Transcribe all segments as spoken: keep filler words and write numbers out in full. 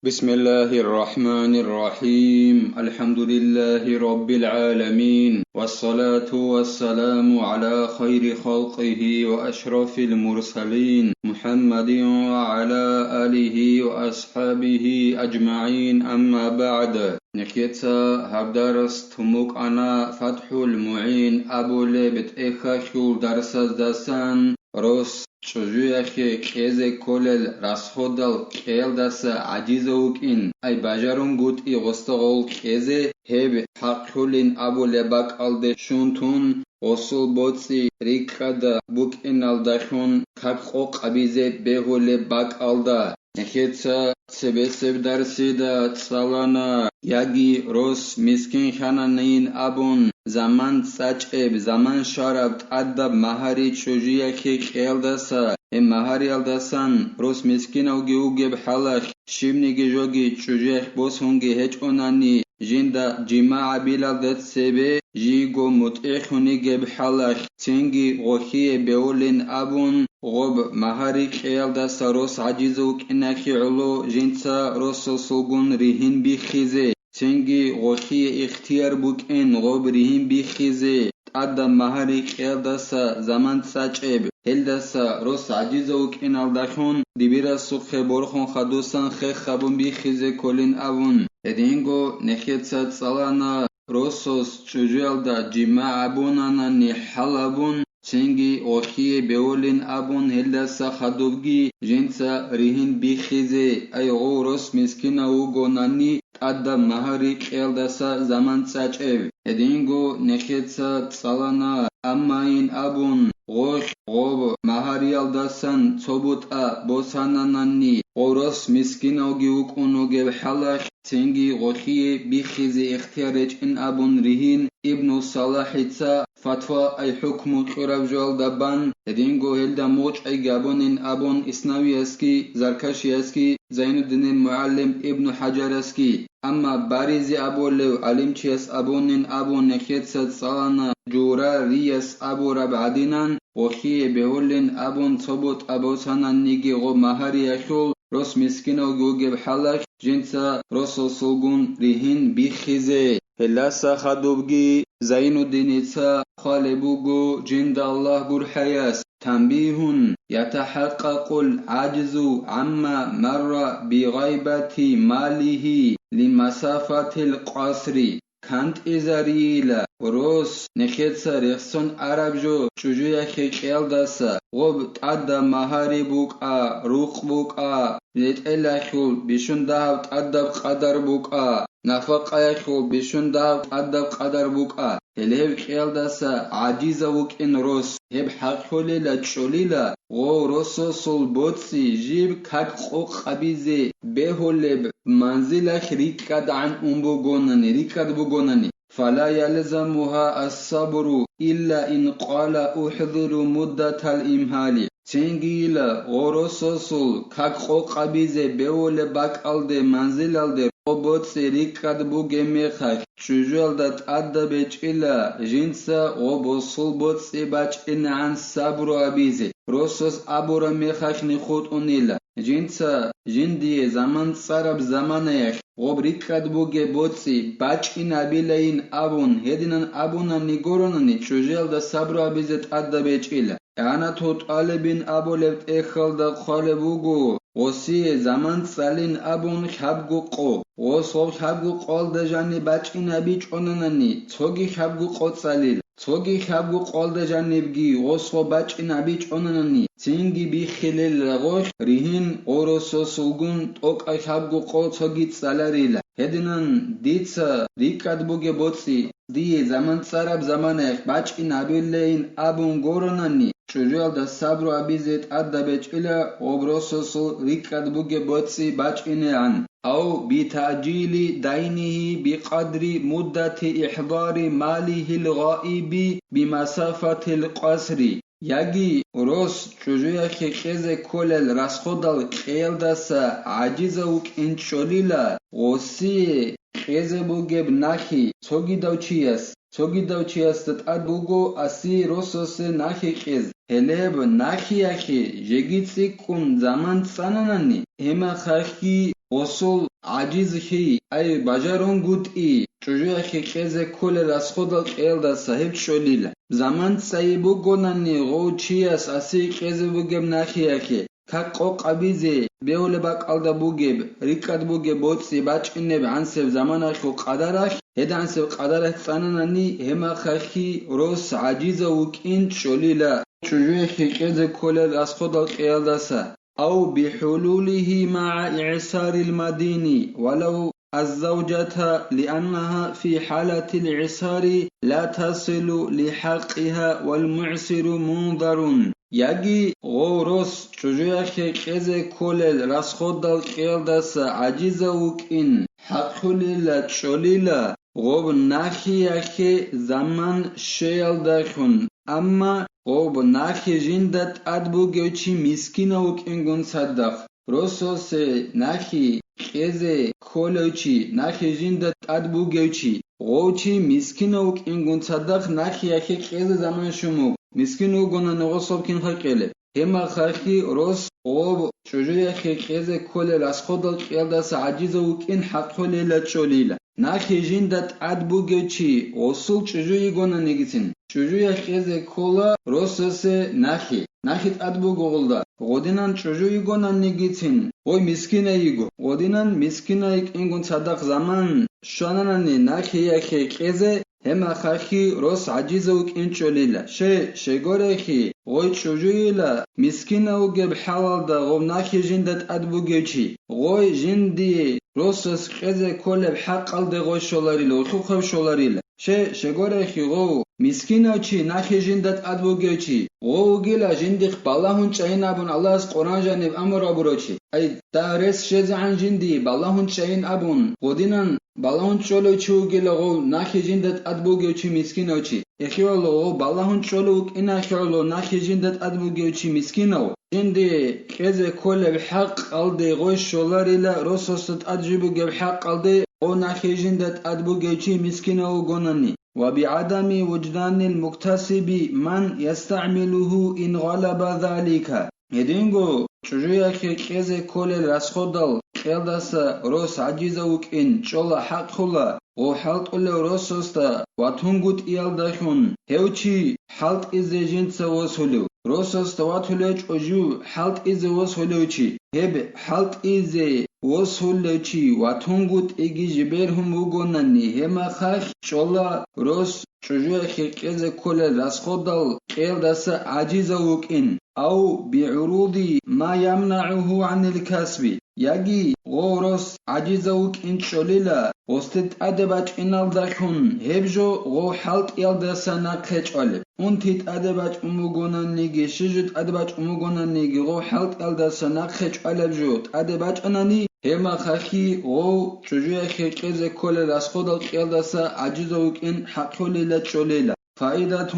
بسم الله الرحمن الرحيم. الحمد لله رب العالمين. والصلاة والسلام على خير خلقه وأشرف المرسلين محمد وعلى آله وأصحابه أجمعين. أما بعد. Нехеца гьаб дарс тун букӀана ФатхӀул МугӀин абулеб тӀехьалъул дарсаздасан. Рос чӀужуялъе кьезе кколел расходал кьеялдаса гӀажизав вукӀин, ай бажарунгутӀи гъосда гъол кьезе, гьеб хӀакълъулин абулеб бакӀалде щун тун, гъосул боцӀи рикӀкӀада букӀиналдалъун как къокъабизе бегьулеб бакӀалда. Нехеца цебесеб дарсида цӀалана, яги рос мискин хьананин абун, заман цӀачӀеб, заман щвараб тӀадаб магьари чӀужуялъе кьеялдаса, гьеб магьариялдасан рос мискинавги вугеб хӀалалъ, щибниги жоги чӀужуялъ босунги гьечӀонани, жинда жимагӀ гьабилалда цебе жийго мутӀигӀлъун йигеб хӀалалъ, цинги гъолъие бегьулин абун, гъоб магьари кьеялдаса рос гӀажизав вукӀиналъе гӀоло жинца росасулгун ригьин биххизе, цинги гъолъие ихтияр букӀин гъоб ригьин биххизе, тӀадаб магьари кьеялдаса заман цӀачӀеб, гьелдаса рос гӀажизав вукӀиналдалъун дибирасухъе борхун хадусан хех гьабун биххизе кколин абун. Гьединго нехеца цӀалана, росас чӀужуялда жимагӀ гьабунанани хӀал гьабун, цинги гъолъие бегьулин абун гьелдаса хадубги жинца ригьин биххизе, ай гъов рос мискинав вугонани тӀадаб магьари кьеялдаса заман цӀачӀеб. Гьединго нехеца цӀалана, аммайин абун, гъолъ гъоб магьариялдасан цо бутӀа босананани, гъов рос мискинавги вукӀун вугеб хӀалалъ, цинги гъолъие биххизе ихтияр гьечӀин абун ригьин Ибну Салахица Фатва ай-ХӀукму кьураб жоялда бан, гьединго гьелда мугъчӀайги гьабунин абун Иснавиясги, Заркашиясги, Зайнуддинил мугӀалим Ибну ХӀажарасги. Амма баризе абулев гӀалимчияс абунин абун нехеца цӀалана, Журарияс абураб гӀадинан, гъолъие бегьулин абун цо бутӀа босананниги гъоб магьариялъул рос мискинавги вугеб хӀалалъ, жинца росасулгун ригьин биххизе. Гьелдаса хадубги Зайнуддиница хъвалеб буго жинда Аллагь гурхӀаяс, танбихьун, ятахӀакъкъакъул гӀаджзу гӀамма марра бигъайбати малихӀи лимасафатил къасри. КантӀизарийила рос нехеца рехсон араб жо чӀужуялъе кьеялдаса, гъоб тӀадаб магьари букӀа, рукъ букӀа, ретӀелалъул бищун дагьаб тӀадаб къадар букӀа, нафакъаялъул бищун дагьаб тӀадаб къадар букӀа. Гьеле гьеб кьеялдаса гӀажизав вукӀин рос, гьеб хӀакълъулила чӀолила, гъов росасул боцӀи жиб как къокъабизе бегьулеб манзилалъ рикӀкӀадгӀан ун бугонани, рикӀкӀад бугонани. Фала ялзамугьа ас-сабру илла ин къала ухӀзиру муддатал имгьали. Цингийила гъорососул как къокъабизе бевулеб бакӀалде манзилалде гъо боцӀи рикӀкӀад бугеб мехалъ, чӀужуялда тӀадаб гьечӀила жинца гъо босул боцӀи бачӀинегӀан сабру абизе. Росас абураб мехалъни хутӀунила, жинца жиндие заман цӀараб заманаялъ гъоб рикӀкӀад бугеб боцӀи бачӀинабилайин абун, гьединан абунани гуронани, чӀужуялда сабру абизе тӀадаб гьечӀила. ИгӀанату тӀалибин абулеб тӀехьалда хъвалеб буго, гъосие заман цӀалин абун хӀабгу къо. Гъос гъоб хӀабгу къоялда жаниб бачӀинабичӀонанани, цоги хӀабгу къо цӀалила. Цоги хӀабгу къоялда жанибги гъос гъо бачӀинабичӀонанани, цинги биххилел рагъулъ ригьин гъорососулгун тӀокӀаб хӀабгу къо цоги цӀаларила. Гьединан дица рикӀкӀад бугеб боцӀи дие заман цӀараб заманаялъ бачӀинабилейин абун гуронани, чӀужуялда сабру абизе тӀадаб гьечӀила гъоб росасул рикӀкӀад бугеб боцӀи бачӀинегӀан. Ав битаъжили дайнигьи бикъадри муддати ихӀдари малигьил гъаиби бимасафатил къасри. Яги рос чӀужуялъе кьезе кколел расходал кьеялдаса гӀажизав вукӀинчӀолила, гъосие кьезе бугеб нахи цогидав чияс, цогидав чиясда тӀад буго аси росасе нахи кьез. Гьелеб нахиялъе жеги цӀикӀкӀун заман цӀананани, гьемахъахъги гъосул гӀажизлъи, ай бажарунгутӀи, чӀужуялъе кьезе кколел расходал кьеялдаса гьеб чӀолила. Заман цӀайи бугонани гъов чияс асие кьезе бугеб нахиялъе, как къокъ гьабизе бегьулеб бакӀалда бугеб, рикӀкӀад бугеб боцӀи бачӀинеб гӀансеб заманалъул къадаралъ, гьедагӀансеб къадаралъ цӀананани, гьемахъахъги рос гӀажизав вукӀин чӀолила, чӀужуялъе кьезе кколел расходал кьеялдаса. أو بحلوله مع إعسار المدين ولو الزوجة لأنها في حالة الإعسار لا تصل لحقها والمعسر منظر. Яги гъов рос чӀужуялъе кьезе кколел расходал кьеялдаса гӀажизав вукӀин хӀакълъулила чӀолила, гъоб нахиялъе заман щеялдалъун, амма гъоб нахи жинда тӀад бугев чи мискинав вукӀингун цадахъ, росасе нахи кьезе кколев чи, нахи жинда тӀад бугев чи, гъов чи мискинав вукӀингун цадахъ нахиялъе кьезе заман щун вуго, мискин вугонани гъосул кинха кьелеб. Гьемахъахъги рос гъоб чӀужуялъе кьезе кколел расходал кьеялдаса гӀажизав вукӀин хӀакълъулила чӀолила. Нахи жинда тӀад бугев чи гъосул чӀужу йигонанигицин, чӀужуялъ кьезе ккола росасе нахи. Нахи тӀад буго гъолда, гъодинан чӀужу йигонанигицин, гъой мискинай йиго. Гъодинан мискинай йикӀингун цадахъ заман щвананани нахиялъе кьезе, гьемахъахъги рос гӀажизав вукӀин чӀолила. Ще, щегорехи, гъой чӀужуйила, мискинав вугеб хӀалалда гъов нахи жинда тӀад бугев чи. Гъой жиндие росас кьезе кколеб хӀакъалде гъой щоларила, ухухъав щоларила. Ще, щегорехи, гъов мискинав чи, нахи жинда тӀад бугев чи. Гъов вугила жиндихъ балагьун чӀайин абун Аллагьас Къуран жаниб амру абурав чи. Ай, дагь рес щвезегӀан жиндие балагьун чӀайин абун, гъодинан балагьун чӀолев чи вугила гъов нахи жинда тӀад бугев чи мискинав чи. Эхиялъул гъов балагьун чӀолев вукӀиналъул нахи жинда тӀад бугев чи мискинав, жинде кьезе кколеб хӀакъалде гъой щоларила, росасда тӀад жиб бугеб хӀакъалде гъов нахи жинда тӀад бугев чи мискинав вугонани. وبعدم وجدان المكتسب من يستعمله إن غلب ذلك. Гьединго чӀужуялъе кьезе кколел расходал кьеялдаса рос гӀажизав вукӀин чӀола хӀакълъула, гъов хӀалтӀулев росасда ватунгутӀиялдалъун гьев чи хӀалтӀизе жинца восулев. Росасда ватулев чӀужу хӀалтӀизе восулев чи, гьеб хӀалтӀизе восулев чи ватунгутӀиги жибергьун вугонани, гьемахъахъ чӀола рос чӀужуялъе кьезе кколел расходал кьеялдаса гӀажизав вукӀин, أو بعروض ما يمنعه عن الكسب, яги гъов рос гӀажизав вукӀин чӀолила, гъосде тӀаде бачӀиналдалъун гьеб жо гъов хӀалтӀиялдаса нахъе чӀвалеб. Унти тӀаде бачӀун бугонаниги, щиб жо тӀаде бачӀун бугонаниги, гъов хӀалтӀиялдаса нахъе чӀвалеб жо тӀаде бачӀанани, гьебмахалъги гъов чӀужуялъе кьезе кколел расходал кьеялдаса гӀажизав вукӀин хӀакълъулила чӀолила. فائدة: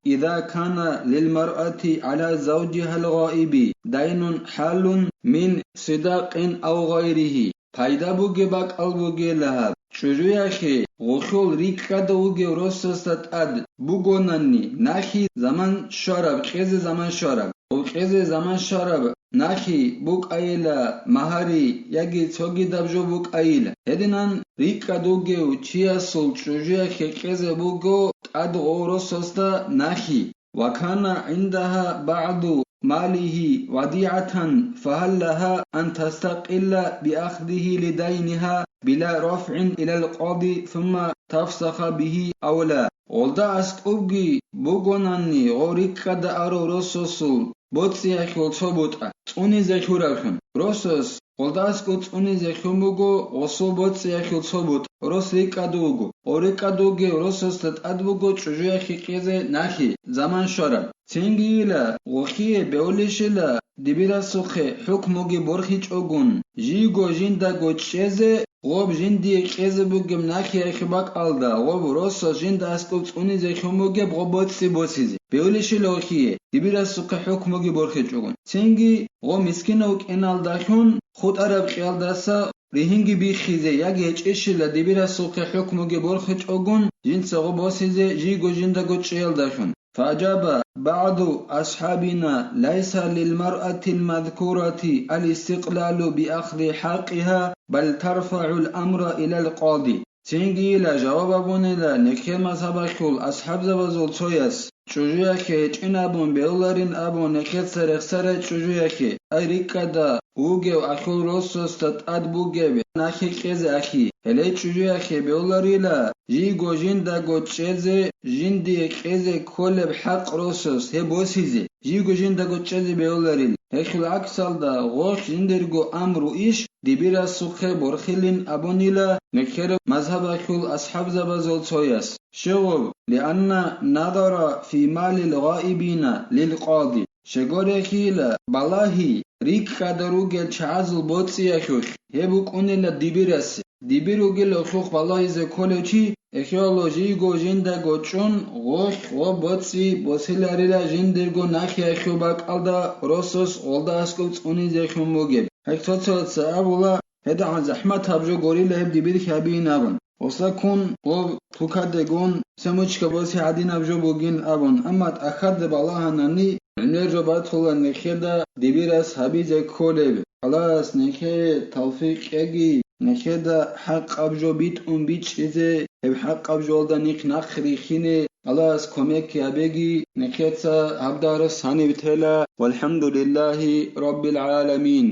إذا كان للمرأة على زوجها الغائب دين حال من صداق أو غيره. Пайда бугеб бакӀал бугела гьаб. ЧӀужуялъе гъолъул рикӀкӀада вугев росасда тӀад бугонани, нахи заман щвараб, кьезе заман щвараб. Гъоб кьезе заман щвараб нахи букӀайила магьари яги цогидаб жо букӀайила. Гьединан рикӀкӀад вугев чиясул чӀужуялъе кьезе буго тӀад гъов росасда нахи. وكان عندها بعض ماله وديعة فهل لها أن تستقل بأخذه لدينها بلا رفع إلى القاضي ثم تفسخ به أو لا؟ Гъолда аскӀобги бугонани гъов рикӀкӀада арав росасул боцӀиялъул цо бутӀа цӀунизе лъураблъун. Росас гъолда аскӀоб цӀунизе лъун буго гъосул боцӀиялъул цо бутӀа, рос рикӀкӀад вуго. Гъов рикӀкӀад вугев росасда тӀад буго чӀужуялъе кьезе нахи, заман щвараб. Цинги йила, гъолъие бегьулищила дибирасухъе хӀукмуги борхичӀогун, жийго жиндаго чӀезе, гъоб жиндие кьезе бугеб нахиялъе бакӀалда, гъоб росас жинда аскӀоб цӀунизе лъун бугеб гъоб боцӀи босизе. Бегьулищила гъолъие, дибирасухъе хӀукмуги борхичӀогун. Цинги гъов мискинав вукӀиналдалъун хутӀараб кьеялдаса ригьинги биххизе яги гьечӀищила дибирасухъе хӀукмуги борхичӀогун, жинца гъоб босизе жийго жиндаго чӀеялдалъун. فأجاب بعض أصحابنا: ليس للمرأة المذكورة الاستقلال بأخذ حقها، بل ترفع الأمر إلى القاضي. Цинги ила жаваб абунила нехер мазгьабалъул асхӀабзабазул цояс: чӀужуялъе гьечӀин абун бегьуларин абун нехеца рехсарай чӀужуялъе, ай рикӀкӀада вугев ахьул росасда тӀад бугеб нахъе кьезе ахьи, гьеле чӀужуялъе бегьуларила жийго жиндаго чӀезе, жиндие кьезе кколеб хӀакъ росас гьеб босизе, жийго жиндаго чӀезе бегьуларил. Гьелъул гӀаксалда гъолъ жиндирго амру иш дибирасухъе борхилин абунила нехер мазгьабалъул асхӀабзабазул цояс. Щегъуб, لأن النظر في مال الغائبين للقاضي. Щегорехила, балагьи, рикӀкӀада ругел чагӀазул боцӀиялъулъ, гьеб букӀунила дибирасе. Дибир ругел гьелъухъ балагьизе кколев чи, эхиялъ жийго жиндаго чӀун, гъолъ гъоб боцӀи босиларила жиндирго нахъеялъул бакӀалда росас гъолда аскӀоб цӀунизехун бугеб. Гьеб цо-цояца абула, гьедигӀан захӀмат гьаб жо гурила гьеб дибир хьабиин абун. Гъосда ккун ва тукадегун семучка босе гӀадинаб жо бугин абун, амма тӀахьазда балагьанани, гӀемер жо батула нехеда дибирас гьабизе кколеб. Аллагьас нехее тавфикъ кьеги, нехеда хӀакъаб жо битӀун бичӀчӀизе, гьеб хӀакъаб жолда нихъ нахъ рихине Аллагьас кумек гьабеги, нехеца гьаб дарс гьаниб тела. ВалхӀамдулиллагьи раббил гӀаламин.